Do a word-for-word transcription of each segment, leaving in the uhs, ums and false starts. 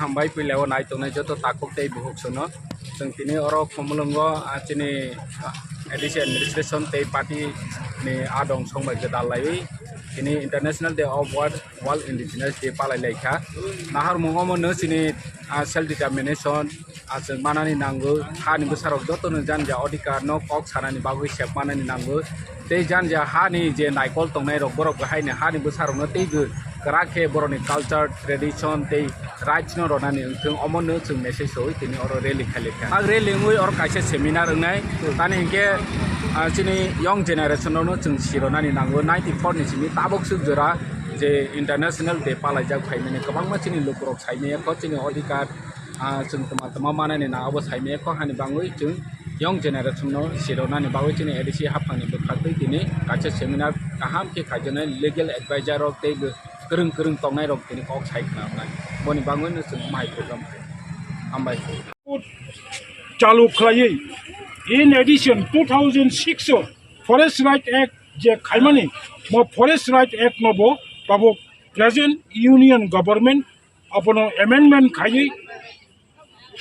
Hambai puila o nai tongnai joto takhuk tei bukhuk sono. Chwng tini oro Khumulwngo, ah, chini, ah, A D C administration tei party ni adong song bai gwdal laiwi tini International Day of World, World Indigenous Day palai lai kha. Naharmung omo no chini, ah, self determination, ah, chwng manani nango, hani bwsarok joto no janja odhikar no kok sanani bagwi sep manani nango. Tei janja hani je naikol tongnai rok borok bo haini hani bwsarok no teibo kwrak khe borokni culture, tradition tei rights no rwnani wngthung, omo no chwng message rwui tini oro rally khailai kha. Ag rally wngwi oro kaisa seminar wngnai, tani hinkhe, ah, chini young generation rokno chwng sironani nango, ninety four ni simi tabuk swk jora je International Day palaijak phaimani kwbangma chini lukurok saimaya kho chini odhikar, ah, chwng tma tma manani na abo saimaya kho hani bangwi chwng young generation no sironani bagwi chini A D C haphangni bwkhaktwi tini kaisa seminar kaham khe khaijaknai, legal advisor rok tei bo kwrwng kwrwng tongnai rok tini kok sai khna wngnai, boni bagwi no chwng mai program khe. Hambai. Chalu khlaiwi, in addition, two thousand six o Forest Right Act je khaimani, mo Forest Right Act no bo tabuk present Union Government abono amendment khaiwi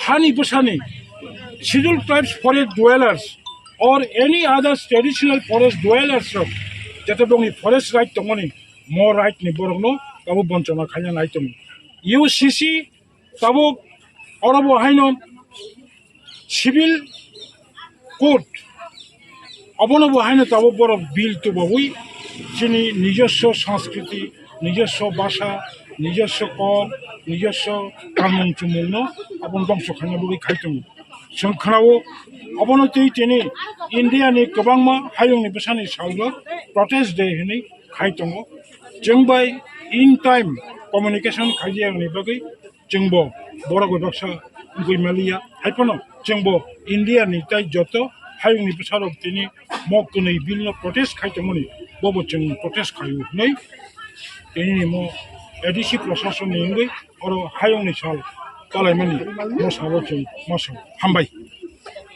hani bwsani Scheduled Tribes forest dwellers or any other traditional forest dwellers rok jete bongni forest right tongmani, mo right ni borokno abo bonchona khaina nai tongo. U C C tabuk oro bo haino civil code, abono bo haino tabuk borok bill tubawi chini nijoswo sanskriti, nijoswo basa, nijoswo kok, nijoswo kanmung chumungno abono dongso khaina bagwi khai tongo. Chwng khnao, abono tei tini India ni kwbangma hayungni bwsani salno protest day hinwi khai tongo. Chwng bai in time communication khaijak ni bagwi chwngbo borok bai baksa wngwi maliya. Hai phano chwngbo India ni tai joto hayungni bwsarok tini mo kwnwi bill no protest khai tongmani, bobo chwng protest khaio hinwi tini ni mo A D C prashason ni wngwi oro hayungni sal kalaimani mo salo chwng ma sao. Hambai.